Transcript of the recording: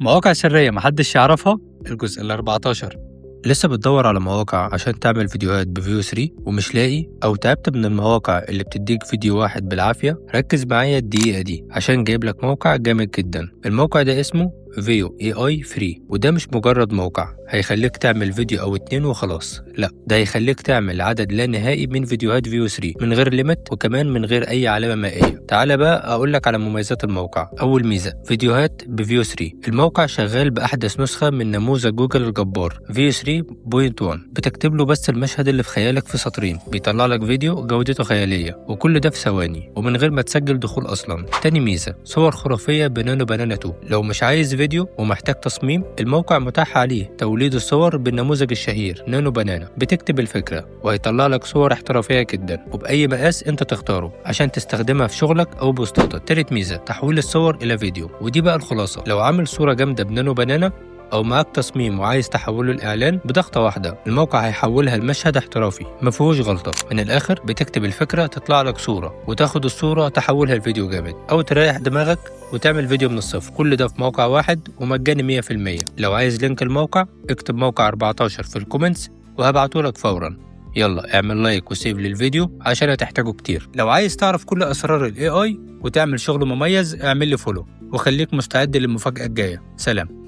مواقع سرية محدش يعرفها، الجزء ال 14. لسه بتدور على مواقع عشان تعمل فيديوهات ب Veo 3 ومش لاقي، او تعبت من المواقع اللي بتديك فيديو واحد بالعافية؟ ركز معايا الدقيقة دي عشان جايب لك موقع جامد جدا. الموقع ده اسمه Veo AI Free، وده مش مجرد موقع هيخليك تعمل فيديو او اتنين وخلاص، لا ده هيخليك تعمل عدد لا نهائي من فيديوهات Veo 3 من غير limit وكمان من غير اي علامة مائية. تعال بقى اقول لك على مميزات الموقع. اول ميزة، فيديوهات ب Veo 3. الموقع شغال باحدث نسخة من نموذج جوجل الجبار Veo 3.1، بتكتب له بس المشهد اللي في خيالك في سطرين بيطلع لك فيديو جودته خيالية، وكل ده في ثواني ومن غير ما تسجل دخول اصلا. تاني ميزة، صور خرافية ب Nano Banana 2. لو مش عايز فيديو ومحتاج تصميم، الموقع متاح عليه توليد الصور بالنموذج الشهير Nano Banana. بتكتب الفكرة وهيطلع لك صور احترافية جدا وبأي مقاس انت تختاره عشان تستخدمها في شغلك او بوستاتك. تالت ميزة، تحويل الصور الى فيديو، ودي بقى الخلاصة. لو عامل صورة جامدة ب Nano Banana او معاك تصميم وعايز تحوله لاعلان، بضغطه واحدة الموقع هيحولها لمشهد احترافي ما فيهوش غلطه. من الاخر، بتكتب الفكرة تطلع لك صوره، وتاخد الصورة تحولها لفيديو جامد، او تريح دماغك وتعمل فيديو من الصفر. كل ده في موقع واحد ومجاني 100%. لو عايز link الموقع اكتب موقع 14 في ال comments وهبعته لك فورا. يلا اعمل like و save للفيديو عشان هتحتاجه كتير. لو عايز تعرف كل اسرار ال AI وتعمل شغل مميز، اعمل لي follow وخليك مستعد للمفاجأة الجاية. سلام.